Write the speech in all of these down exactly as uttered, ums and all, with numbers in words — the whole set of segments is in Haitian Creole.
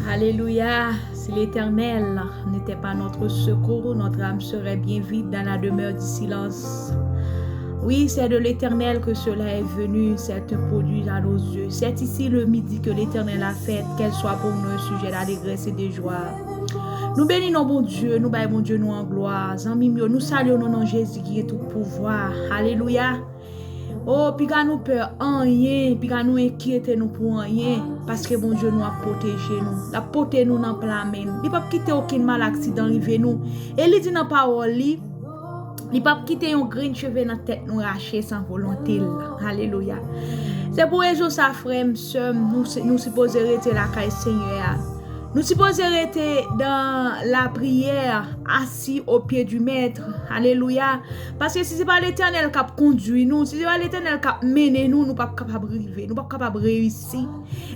Alléluia. Si l'Éternel n'était pas notre secours, notre âme serait bien vite dans la demeure du silence. Oui, c'est de l'Éternel que cela est venu, c'est un produit à nos yeux. C'est ici le midi que l'Éternel a fait, qu'elle soit pour nous un sujet d'allégresse et de joie. Nou beni non Bondye, nou bay Bondye nou an glwa. Zanmi m yo, nou salye w nan non Jezi ki gen tout pouvwa. Alelouya. O, piga nou pè anyen, piga nou enkyete nou pou anyen, paske Bondye nou ap pwoteje nou. L ap pote nou nan pla men l. Li p ap kite okenn mal aksidan rive nou. E li di nan pawòl li, li p ap kite yon grenn cheve nan tèt nou rache san volonte l. Alelouya. Se pou rezon sa, frè m, sè m, nou, nou sipoze rete lakay Senyè a. Nou sipoze rete dan lapriyè, assis aux pieds du Maître. Alelouya. Paske si se pa Letènèl k ap kondui nou, si se pa Letènèl k ap mennen nou, nou p ap kapab rive, nou p ap kapab reyisi.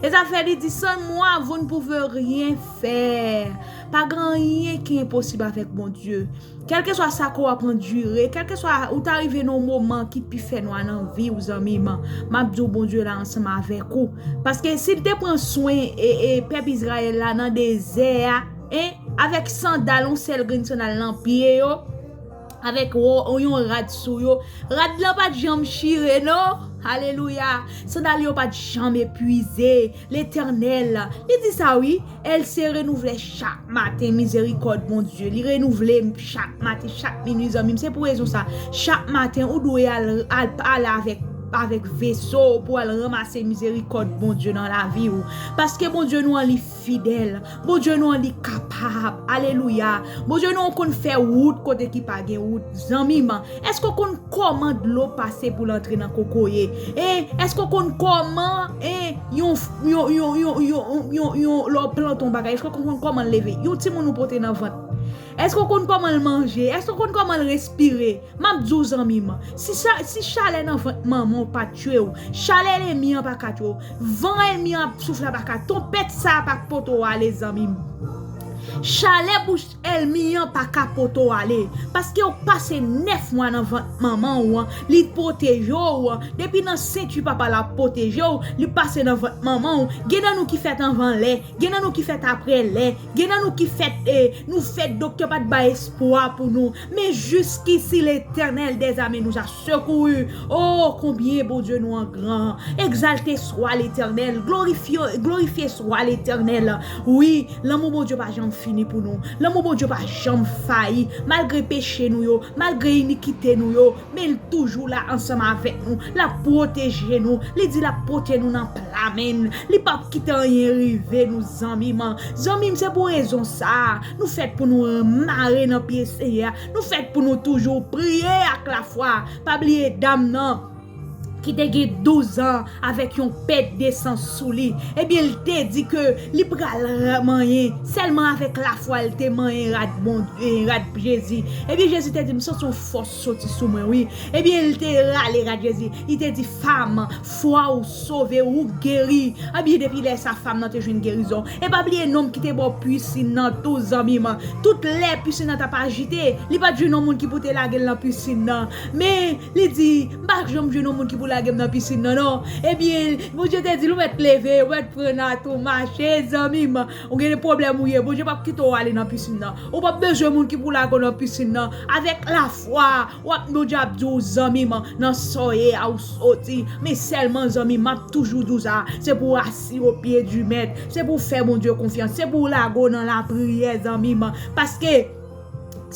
E sa fè li di, sans moi, vous ne pouvez rien faire. Pa gen anyen ki enposib avèk Bondye. Kèlkeswa sa ke w ap andire, kèlkeswa ou ta rive nan yon moman ki pi fè nwa nan vi w, zanmi m, m ap di w Bondye la ansanm avèk ou. Paske si l te pran swen e, e pèp Izrayèl la nan dezè a, en, avèk sandal, yon sèl grenn sandal nan pye yo, avèk wo-, yon rad sou yo, rad lan pa t janm chire, non. Alelouya. Sandal yo pa t janm epwize. Letènèl, li di sa, wi. Elle se renouvelle chaque matin, mizerikòd Bondye. Li renouvle chak maten, chak minui, zanmi m. Se pou rezon sa, chak maten, ou dwe al, al pale avèk, avèk veso pou al ranmase mizerikòd Bondye nan lavi w. Paske Bondye nou an, li fidèl. Bondye nou an, li kapab. Alelouya. Bondye nou an konn fè wout kote ki pa gen wout. Zanmi m, èske w konn kòman dlo pase pou l antre nan kokoye? E èske w konn kòman, e, yon, yon, yon, yon, yon, yon, yon, lè w plante yon bagay, èske w konn kòman l leve? Yon timoun ou pote nan vant. Èske w konn kòman l manje? Èske w konn kòman l respire? M ap di w, zanmi m, si sa, si chalè nan vant manman w pa tchwe w, chalè lènmi an pa ka tchwe w, van ènmi an ap soufle a pa ka, tonpèt sa a pa pote w ale, zanmi m. Chalè bouch ènmi an pa ka pote w ale, paske w pase nèf mwa nan vant manman w an, li pwoteje w, depi nan senti papa l ap pwoteje w, li pase nan vant manman w, gen nan nou ki fèt anvan lè, gen nan nou ki fèt aprè lè, gen nan nou ki fèt, e, nou fèt, doktè pa t bay espwa pou nou, men jusqu'ici l'Éternel des armées nous a secourus. Oh, konbyen Bondye nou an gran. Egzalte swa Letènèl, glorifye, glorifye swa Letènèl. Wi, lanmou Bondye pa janm fini pou nou. Lanmou Bondye pa janm fayi. Malgre peche nou yo, malgre inikite nou yo, men l toujou la ansanm avèk nou. L ap pwoteje nou. Li di l ap pote nou nan pla men l. Li p ap kite anyen rive nou, zanmi m. Zanmi m, se pou rezon sa a, nou fèt pou nou mare nan pye Senyè a. Nou fèt pou nou toujou priye ak lafwa. Pa bliye dam nan ki te gen douz an avèk yon pèt de san sou li. Ebyen, l te di ke li pral manyen. Sèlman avèk lafwa, l te manyen rad Bondye, rad Jezi. Ebyen, Jezi te di, "M santi yon fòs soti sou mwen, wi." Ebyen, l te rale rad Jezi. Li te di, "Fam, fwa ou sove, ou geri." Ebyen, depi lè sa, fam nan te jwenn gerizon. E pa bliye nonm ki te bò pisin nan tou, zanmi m. Tout lè pisin nan t ap ajite, li pa t jwenn yon moun ki pou te lage l nan pisin nan. Men, li di, "M pa janm jwenn yon moun ki pou lage m nan pisin nan, non." Ebyen, Bondye te di l, "Ou mèt leve, ou mèt pran nat ou mache, zanmi m. Ou gen pwoblèm ou ye, Bondye p ap kite w ale nan pisin nan. Ou p ap bezwen moun ki pou lage w nan pisin nan." Avèk lafwa, w ap, Bondye ap di w, "Zanmi m, nan sa w ye a, ou soti." Men sèlman, zanmi m, m ap toujou di w sa, se pou w assis aux pieds du Maître, se pou w fè Bondye konfyans, se pou w lage w nan lapriyè, zanmi m. Paske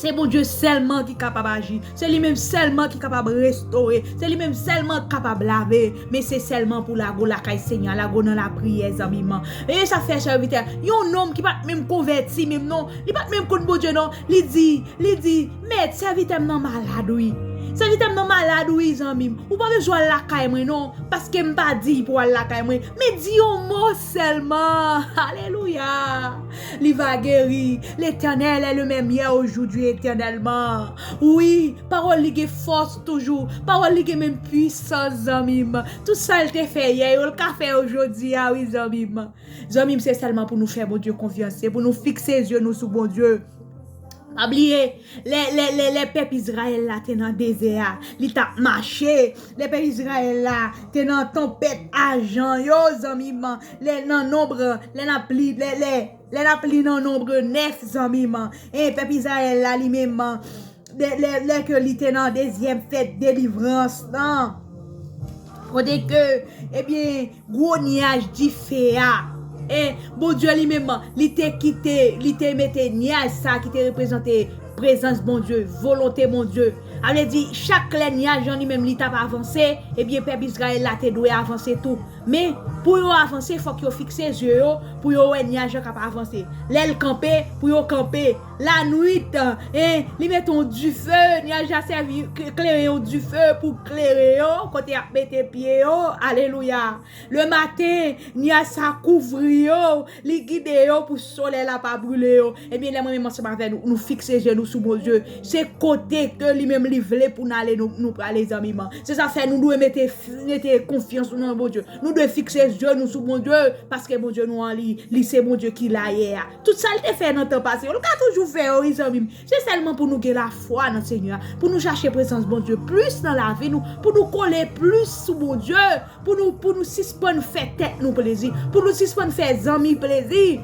se Bondye sèlman ki kapab aji. Se li menm sèlman ki kapab restore. Se li menm sèlman ki kapab lave. Men se sèlman pou lage w lakay Senyè a, lage w nan lapriyè, zanmi m. E sa fè sèvitè, yon nonm ki pa t menm konvèti menm non, li pa t menm konn Bondye non, li di, li di, "Mèt, sèvitè m nan malad, wi. Sèvitè m nan malad, wi, zanmi m. Ou pa bezwen al lakay mwen non, paske m pa diy pou w al lakay mwen. Men di yon mo sèlman." Alelouya. Li va geri. L'Éternel est le même hier, aujourd'hui, éternellement. Wi, pawòl li gen fòs toujou. Pawòl li gen menm pwisans, zanmi m. Tout sa l te fè yè yo, l ka fè yo jodi a, wi, zanmi m. Zanmi m, se sèlman pou nou fè Bondye konfyans. Se pou nou fikse zye nou sou Bondye. Pa bliye, lè, lè, lè, lè pèp Izrayèl la te nan dezè a, li t ap mache. Lè pèp Izrayèl la te nan tanpèt ajan yo, zanmi m, lè nan Nonb, lè n ap li, lè, lè, lè n ap li nan Nonb nèf, zanmi m, e pèp Izrayèl la li menm, lè, lè, lè ke li te nan dezyèm fèt delivrans lan, kote ke, ebyen, gwo nyaj dife a. E Bondye li menm, li te kite, li te mete nyaj sa ki te reprezante prezans Bondye, volonte Bondye. A vle di, chak lè nyaj lan li menm li t ap avanse, ebyen, pèp Izrayèl la te dwe avanse tou. Men, pou yo avanse, fòk yo fikse zye yo, pou yo wè nyaj lan k ap avanse. Lè l kanpe, pou yo kanpe. Lanwit, e, li mete yon dife, nyaj la sèvi k-, klere yon dife pou klere yo, kote y ap mete pye yo. Alelouya. Lematen, nyaj sa kouvri yo, li gide yo pou solèy la pa brile yo. Ebyen, lè mwen menm ansanm avè nou, nou fikse je nou sou Bondye, se kote ke li menm li vle pou n ale, nou, nou prale, zanmi m. Se sa fè nou dwe mete, mete konfyans nou nan Bondye. Nou dwe fikse je nou sou Bondye, paske Bondye nou an li, li se Bondye ki la yè a. Tout sa l te fè nan tan pase yo, l ka toujou fè yo, wi, zanmi m. Se sèlman pou nou gen lafwa nan Senyè a, pou nou chache prezans Bondye plis nan lavi nou, pou nou kole plis sou Bondye, pou nou, pou nou sispann fè tèt nou plezi, pou nou sispann fè zanmi plezi,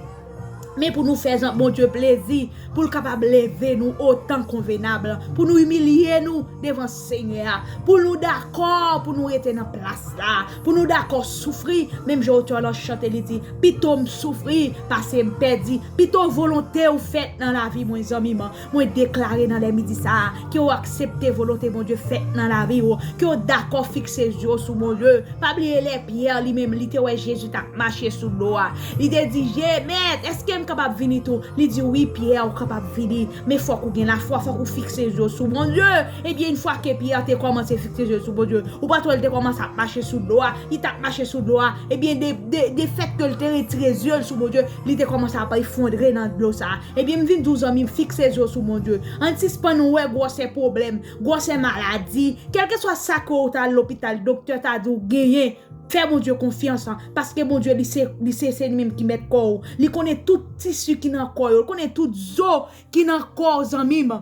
men pou nou fè zan-, Bondye plezi, pou l kapab leve nou otan konvenab, pou nou imilye nou devan Senyè a, pou nou dakò, pou nou rete nan plas la, pou nou dakò soufri, menm jan otè lan chante li di, pito m soufri, pase m pèdi, pito volonte w fèt nan lavi mwen, zanmi m. Mwen deklare nan lè midi sa a, ke w aksepte volonte Bondye fèt nan lavi w, ke w dakò fikse zye w sou Bondye. Pa bliye lè Pyè li menm, li te wè Jezi t ap mache sou dlo a. Li te di, Je, Mèt, èske m kapab vini tou? Li di, wi, Pyè, ou kapab vini, men fòk ou gen lafwa, fòk ou fikse zye w sou Bondye. Ebyen, yon fwa ke Pyè te kòmanse fikse zye l sou Bondye, ou pa t wè l te kòmanse ap mache sou dlo a, li t ap mache sou dlo a. Ebyen, de, de, de fèt ke l te retire zye l sou Bondye, li te kòmanse ap efondre nan dlo sa a. Ebyen, m vin di w, zanmi m, fikse zye w sou Bondye. Ann sispann wè gwosè pwoblèm, gwosè maladi, kèlkeswa sa ke w t al lopital, doktè ta di w genyen, fè Bondye konfyans, paske Bondye, li se, li se, se li menm ki mèt kò w. Li konnen tout tisi ki nan kò yo, li konnen tout zo ki nan kò w, zanmi m.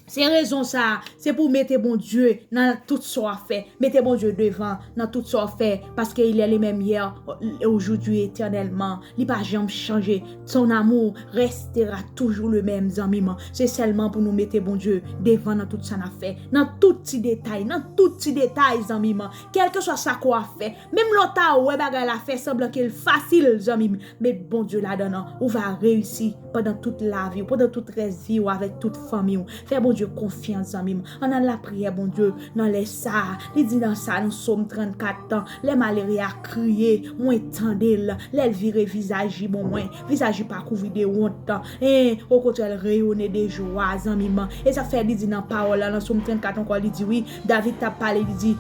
Se rezon sa a, se pou w mete Bondye nan tout sa w ap fè. Mete Bondye devan nan tout sa w ap fè, paske il est le même hier, aujourd'hui, éternellement. Li pa janm chanje. Son amour restera toujours le même, zanmi m. Se sèlman pou nou mete Bondye devan nan tout sa n ap fè. Nan tout ti detay, nan tout ti detay, zanmi m. Kèlkeswa sa ke w ap fè. Menm lè w ta wè bagay la fè sanblan ke l fasil, zanmi m. Met Bondye ladan l, ou va reyisi pandan tout lavi w, pandan tout rès vi w, avèk tout fanmi w. Fè Bondye konfyans, zanmi m. Ann al lapriyè Bondye nan lè sa a. Li di nan sa, nan Sòm trannkat, lè malere a kriye, mwen tande l. Lè l vire vizaj li ban mwen, vizaj li pa kouvri de wont, en, okontrè, l reyone de jwa, zanmi m. E sa fè li di nan pawòl la, nan Sòm trannkat ankò, li di, wi, David t ap pale, li di,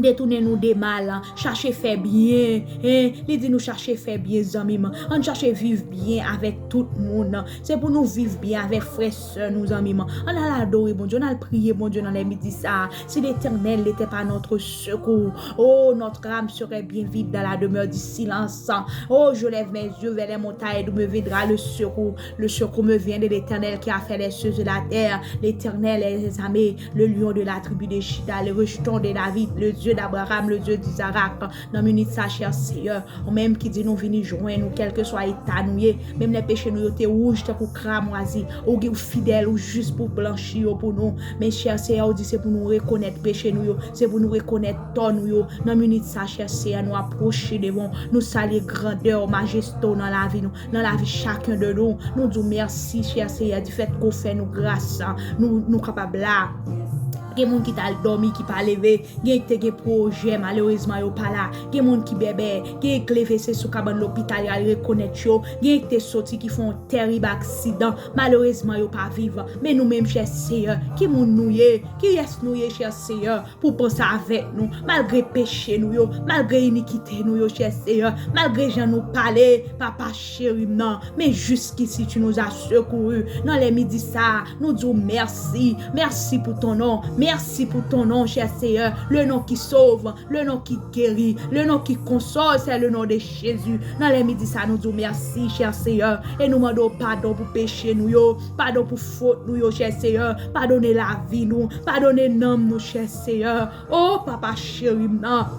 detounen nou de mal, chache fè byen, en, li di nou chache fè byen, zanmi m. Ann chache viv byen avèk tout moun. Se pou nou viv byen avèk frè, sè nou, zanmi m. Ann al adore Bondye, ann al priye Bondye nan lè midi sa a. Si l'Éternel n'était pas notre secours, oh, notre âme serait bien vide dans la demeure du silence. Oh, je lève mes yeux vers les montagnes, d'où me viendra le secours. Le secours me vient de l'Éternel qui a fait les cieux et la terre. L'Éternel est armé, le lion de la tribu de Juda, le rejeton de David, le Dieu d'Abraham, le Dieu d'Isaac. Nan minit sa, chè Seyè, ou menm ki di nou vini jwenn ou, kèlkeswa eta nou ye, menm lè peche nou yo te wouj tankou kramwazi, ou gen, ou fidèl, ou jis pou blanchi yo pou nou. Men chè Seyè, ou di se pou nou rekonèt peche nou yo, se pou nou rekonèt tò nou yo. Nan minit sa, chè Seyè, nou apwoche devan w, nou salye grandè w, majeste w nan lavi nou, nan lavi chaken de nou. Nou di w mèsi, chè Seyè, difèt ke w fè nou gras, nou, nou kapab la. Gen moun ki t al dòmi, ki pa leve, gen ki te gen pwojè, malerezman yo pa la. Gen moun ki bèbè, gen ki leve se sou kabann lopital y al rekonèt yo. Gen ki te soti ki fè yon tèrib aksidan, malerezman yo pa viv. Men nou menm, chè Seyè, ki moun nou ye? Kiyès nou ye, chè Seyè, pou w panse avèk nou? Malgre peche nou yo, malgre inikite nou yo, chè Seyè, malgre jan nou pale, Papa cheri m nan, men jusqu'ici tu nous as secourus. Nan lè midi sa a, nou di w mèsi. Mèsi pou ton non. Merci pour ton nom, cher Seigneur, le nom qui sauve, le nom qui guérit, le nom qui console, c'est le nom de Jésus. Nan lè midi sa, nou di w mèsi, chè Seyè, e nou mande w padon pou peche nou yo, padon pou fot nou yo, chè Seyè, padone lavi nou, padone nanm nou, chè Seyè. O Papa cheri m nan,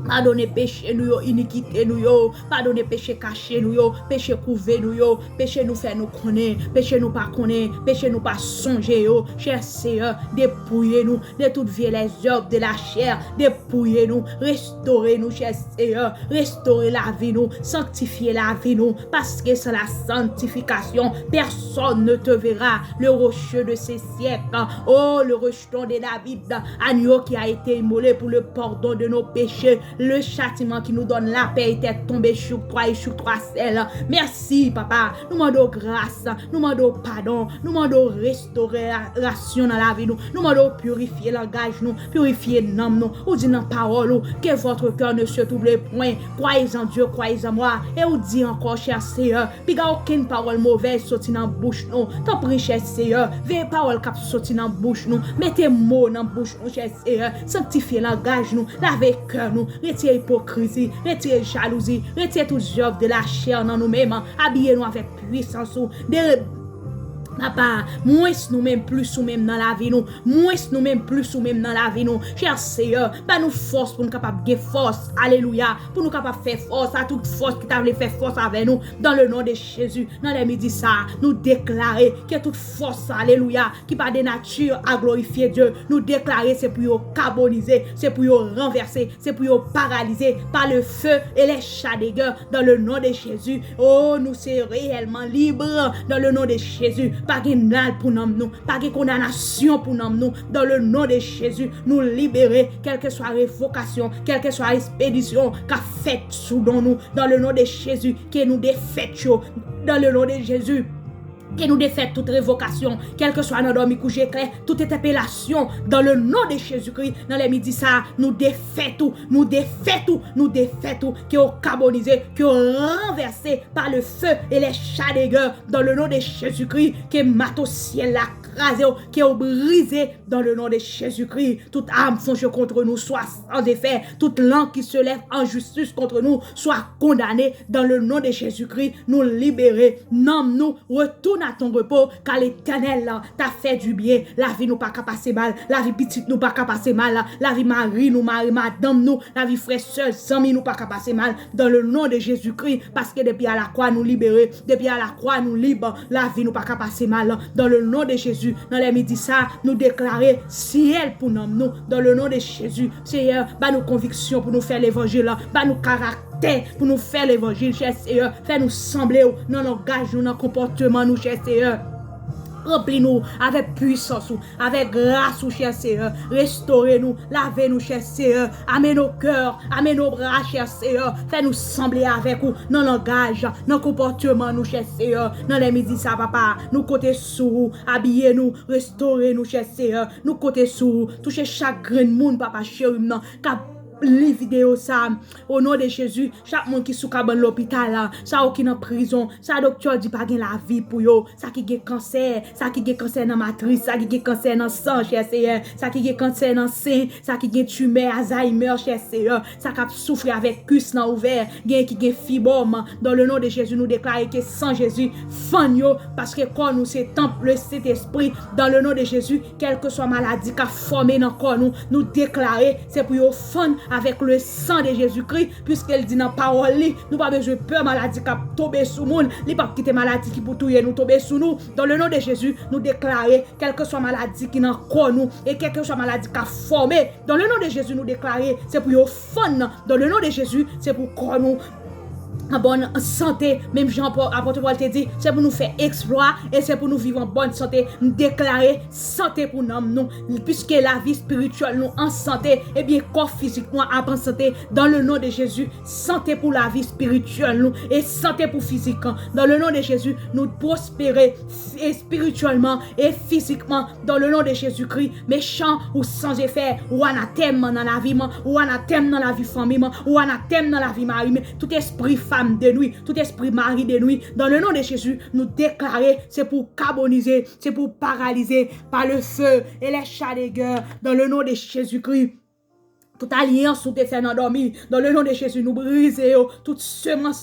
padone peche nou yo, inikite nou yo, padone peche kache nou yo, peche kouve nou yo, peche nou fè nou konnen, peche nou pa konnen, peche nou pa sonje yo, chè Seyè, depouye nou de tout vye lèzèv de la chè, depouye nou, restore nou, chè Seyè, restore lavi nou, sanktifye lavi nou, paske san la sanctification, personne ne te verra, le rocher de ces siècles, oh, le rejeton de David, agneau qui a été immolé pour le pardon de nos péchés, le châtiment qui nous donne la paix était tombé sur toi et sur toi seul. Merci, Papa. Nou mande w gras, nou mande w padon, nou mande w restorasyon nan lavi nou, nou mande w pirifye langaj nou, pirifye nanm nou. Ou di nan pawòl ou, que votre cœur ne se trouble point, croyez en Dieu, croyez en moi. E ou di ankò, chè Seyè, piga okenn pawòl movèz soti nan bouch nou. Tanpri, chè Seyè, veye pawòl k ap soti nan bouch nou. Mete mo nan bouch nou, chè Seyè. Sanktifye langaj nou, lave kè nou, retire ipokrizi, retire jalouzi, retire tout zèv de la chè nan nou menm. Abiye nou avèk pwisans ou. De Papa, mwens nou menm, plis ou menm nan lavi nou. Mwens nou menm, plis ou menm nan lavi nou. Chè Seyè, ba nou fòs pou nou kapab gen fòs. Alelouya. Pou nou kapab fè fòs a tout fòs ki ta vle fè fòs avè nou. Dans le nom de Jésus. Nan lè midi sa, nou deklare ke tout fòs, alelouya, ki pa de nati a glorifye Dye, nou deklare se pou yo kabonize, se pou yo ranvèse, se pou yo paralize par le feu et les chats de guerre dans le nom de Jésus. Oh, nou se reyèlman lib dans le nom de Jésus. Pa gen nal pou nanm nou, pa gen kondanasyon pou nanm nou dans le nom de Jésus. Nou libere, kèlkeswa revokasyon, kèlkeswa ekspedisyon k ap fèt sou non nou dans le nom de Jésus. Ke nou defèt yo dans le nom de Jésus. Ke nou defèt tout revokasyon, kèlkeswa nan dòmi, kouche klè, tout entèpelasyon, dans le nom de Jésus-Christ, nan lè midi sa, nou defèt ou, nou defèt ou, nou defèt ou, ke yo kabonize, ke yo ranvèse par le feu et les chats de guerre, dans le nom de Jésus-Christ, ke mato syèl la kraze w, ke yo brize, dans le nom de Jésus-Christ. Toute arme forgée contre nous soit sans effet, toute langue qui se lève en justice contre nous soit condamnée, dans le nom de Jésus-Christ, nou libere nanm nou. Retourne à ton repos, car l'Éternel t'a fait du bien. Lavi nou pa ka pase mal. Lavi pitit nou pa ka pase mal. Lavi mari nou, mari madanm nou, lavi frè, sè, zanmi nou pa ka pase mal. Dans le nom de Jésus-Christ, paske depi a la kwa nou libere, depi a la kwa nou lib, lavi nou pa ka pase mal. Dans le nom de Jésus, nan lè midi sa, nou deklare syèl pou nanm nou. Dans le nom de Jésus, Seyè, ba nou konviksyon pou nou fè levanjil la. Ba nou karaktè pou nou fè levanjil, chè Seyè. Fè nou sanble w nan langaj nou, nan konpòteman nou, chè Seyè. Ranpli nou avèk pwisans ou, avèk gras ou, chè Seyè. Restore nou, lave nou, chè Seyè. Ame nos cœurs, ame nos bras, chè Seyè. Fè nou sanble avèk ou nan langaj, nan konpòteman nou, chè Seyè. Nan lè midi sa, Papa, nou konte sou ou. Abiye nou, restore nou, chè Seyè. Nou konte sou ou. Touche chak grenn moun, Papa cheri m nan, k ap li videyo sa. O non de Jezi, chak moun ki sou kabann lopital la, sa yo ki nan prizon, sa doktè di pa gen lavi pou yo, sa ki gen kansè, sa ki gen kansè nan matris, sa ki gen kansè nan san, chè Seyè, sa ki gen kansè nan sen, sa ki gen timè, Alzheimer, chè Seyè, sa k ap soufri avèk kis nan ouvè, gen ki gen fibòm. Dans le nom de Jésus, nou deklare ke san Jezi fann yo, paske kò nou se tanp le Sentespri. Dans le nom de Jésus, kèlkeswa maladi k ap fòme nan kò nou, nou deklare se pou yo fann avèk le sang de Jésus-Christ, piske l di nan pawòl li, nou pa bezwen pè maladi k ap tonbe sou moun, li p ap kite maladi ki pou touye nou tonbe sou nou. Dans le nom de Jésus, nou deklare, kèlkeswa maladi ki nan kò nou, e kèlkeswa maladi k ap fòme, dans le nom de Jésus, nou deklare, se pou yo fann. Dans le nom de Jésus, se pou kò nou an bòn sante, menm jan apò-, apòt Pòl te di, se pou nou fè eksplwa e se pou nou viv an bòn sante. M deklare sante pou nanm nou, piske lavi espirityèl nou an sante, ebyen, kò fizik nou ap an sante. Dans le nom de Jésus, sante pou lavi espirityèl nou e sante pou fizik an. Dans le nom de Jésus, nou pwospere f-, espirityèlman e fizikman. Dans le nom de Jésus-Christ, mechan, ou san efè, ou anatèm nan lavi m, ou anatèm nan lavi fanmi m, ou anatèm nan lavi mari m. Tout espri femme de nuit, tout esprit mari de nuit, dans le nom de Jésus, nou deklare, se pou kabonize, se pou paralize, par le feu et les chats de guerre, dans le nom de Jésus-Christ. Tout alyans ou te fè nan dòmi, dans le nom de Jésus, nou brize yo. Tout semans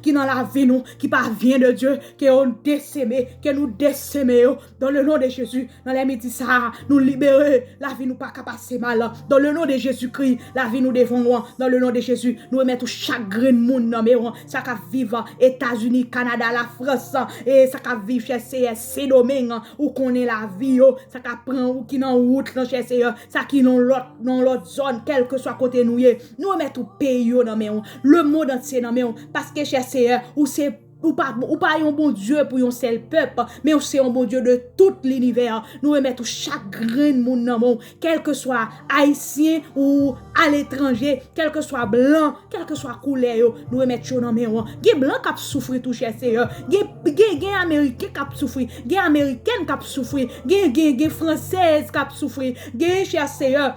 ki nan lavi nou, ki pa vyen de Dye, ke yo deseme, ke nou deseme yo, dans le nom de Jésus. Nan lè midi sa a, nou libere. Lavi nou pa ka pase mal. Dans le nom de Jésus-Christ, lavi nou devan ou an. Dans le nom de Jésus, nou remèt ou chak grenn moun nan men ou an. Sa k ap viv Etazini, Kanada, Lafrans, e sa k ap viv, chè Seyè, Sendomeng, ou konnen lavi yo. Sa k ap pran ou ki nan wout lan, chè Seyè. Sa ki nan lòt, nan lòt zòn, kèlkeswa kote nou ye. Nou remèt ou peyi yo nan men ou. Le monde entier nan men ou. Paske, chè Seyè, ou se ou pa, ou pa yon Bondye pou yon sèl pèp, men ou se yon Bondye de tout linivè. Nou remèt ou chak grenn moun nan men w, kèlkeswa ayisyen ou aletranje, kèlkeswa blan, kèlkeswa koulè yo, nou remèt yo nan men w. Gen blan k ap soufri tou, chè Seyè. Gen, gen, gen ameriken k ap soufri. Gen amerikèn k ap soufri. Gen, gen, gen fransèz k ap soufri. Gen, chè Seyè,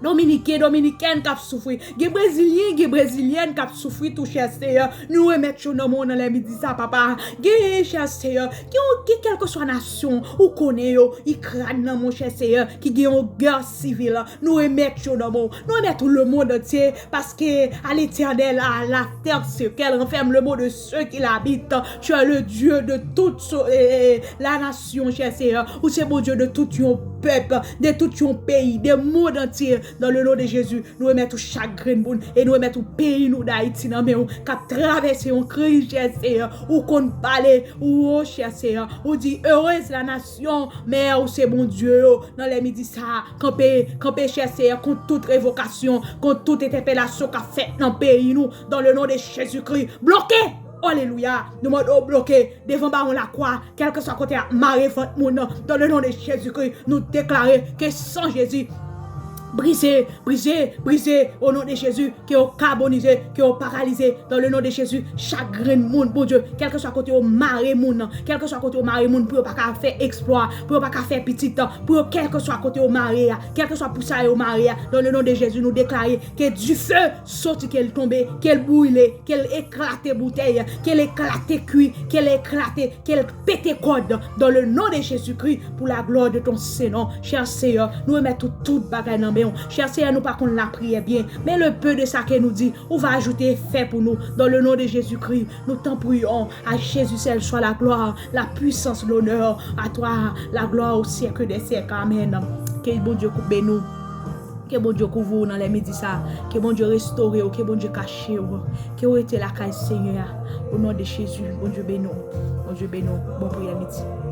dominiken, dominikèn k ap soufri. Gen brezilyen, gen brezilyèn k ap soufri tou, chè Seyè. Nou remèt yo nan men w nan lè midi sa, papa. Gen, chè Seyè, gen, gen kèlkeswa nasyon ou konnen yo, Ikràn nan, monchè Seyè, ki gen yon gè sivil. Nou remèt yo nan men w. Nou remèt ou le monde entier, paske à l'Éternel, à la terre ce qu'elle renferme, le mot de ceux qui l'habitent. Tu es le Dieu de toute so- eh, eh, la nation, chè Seyè. Ou se Bondye de tout yon pèp, de tout yon peyi, de monde entier. Dans le nom de Jésus, nou remèt ou chak grenn moun e nou remèt ou peyi nou Dayiti nan men w, k ap travèse yon kriz, chè Seyè. Ou konn pale, ou, o, chè Seyè. Ou di, heureuse la nation, men ou se Bondye yo. Nan lè midi sa a, kanpe, kanpe, chè Seyè, kont tout revokasyon, kont tout entèpelasyon k ap fèt nan peyi nou. Dans le nom de Jésus-Christ, bloke! Alelouya! Nou mande w bloke devan bawon lakwa, kèlkeswa kote y ap mare vant moun nan. Dans le nom de Jésus-Christ, nou deklare ke san Jezi brize, brize, brize, o non de Jezi, ke yo kabonize, ke yo paralize, dans le nom de Jésus, chak grenn moun, Bondye, kèlkeswa kote yo mare moun nan, kèlkeswa kote yo mare moun pou yo pa ka fè eksplwa, pou yo pa ka fè pitit, pou yo kèlkeswa kote yo mare a, kèlkeswa pou sa yo mare a, dans le nom de Jésus, nou deklare ke dife soti, ke l tonbe, ke l brile, ke l eklate boutèy, ke l eklate kwi, ke l eklate, ke l pete kòd, dans le nom de Jésus-Christ, pour la gloire de ton Saint nom. Chè Seyè, nou remèt ou tout bagay nan men w. Chè Seyè, nou pa konn lapriyè byen, men le peu de sa ke nou di, ou va ajoute e fè pou nou. Dans le nom de Jésus-Christ, nous t'en prions. À Jésus seul soit la gloire, la puissance, l'honneur. À toi la gloire au siècle des siècles. Amen. Ke Bondye kou- beni w. Ke Bondye kouvri w nan lè midi sa. Ke Bondye restore w. Ke Bondye kache w. Ke w rete lakay Senyè a. O non de Jezi, Bondye beni w. Bondye beni w. Bon priyè midi.